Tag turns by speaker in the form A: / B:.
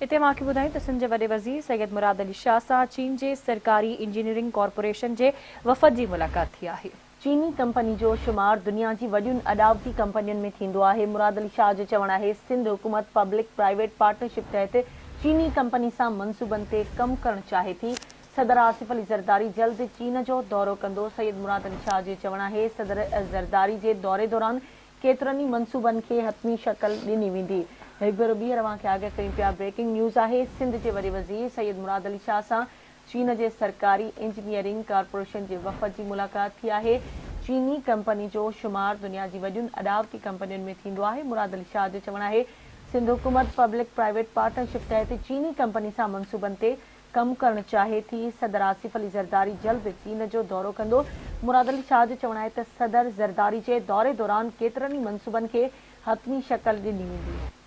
A: اتي اوهان کي ٻڌايون ته سنڌ جي وڏي وزير سيد مراد علي شاهه سان چين جي سرڪاري انجنيئرنگ ڪارپوريشن جي وفد جي ملاقات ٿي آهي.
B: چيني ڪمپني جو شمار دنيا جي وڏين اڏاوتي ڪمپنين ۾ ٿيندو آهي. مراد علي شاهه جو چوڻ آهي سنڌ حڪومت پبلڪ پرائيويٽ پارٽنرشپ تحت چيني ڪمپني سان منصوبن تي ڪم ڪرڻ چاهي ٿي. صدر آصف علي زرداري جلد چين جو دورو ڪندو. سيد مراد علي شاهه جو چوڻ آهي صدر زرداري جي دوري دوران ڪيترن ئي منصوبن کي حتمي شڪل ڏني ويندي. هڪ ڀيرو ٻيهر اوهان کي آگاهه ڪيون پيا بريڪنگ نيوز آهي سنڌ جي وڏي وزير سيد مراد علي شاهه سان چين جي سرڪاري انجنيئرنگ ڪارپوريشن جي وفد جي ملاقات ٿي آهي. چيني ڪمپني جو شمار دنيا جي وڏين اڏاوتي ڪمپنين ۾ ٿيندو آهي. مراد علي شاهه جو چوڻ آهي سنڌ حڪومت پبلڪ پرائيويٽ پارٽنرشپ تحت چيني ڪمپني سان منصوبن تي ڪم ڪرڻ چاهي ٿي. صدر آصف علي زرداري جلد چين جو دورو ڪندو. مراد علي شاهه جو چوڻ آهي ته صدر زرداري جي دوري دوران ڪيترن ئي منصوبن کي حتمي شڪل ڏني ويندي.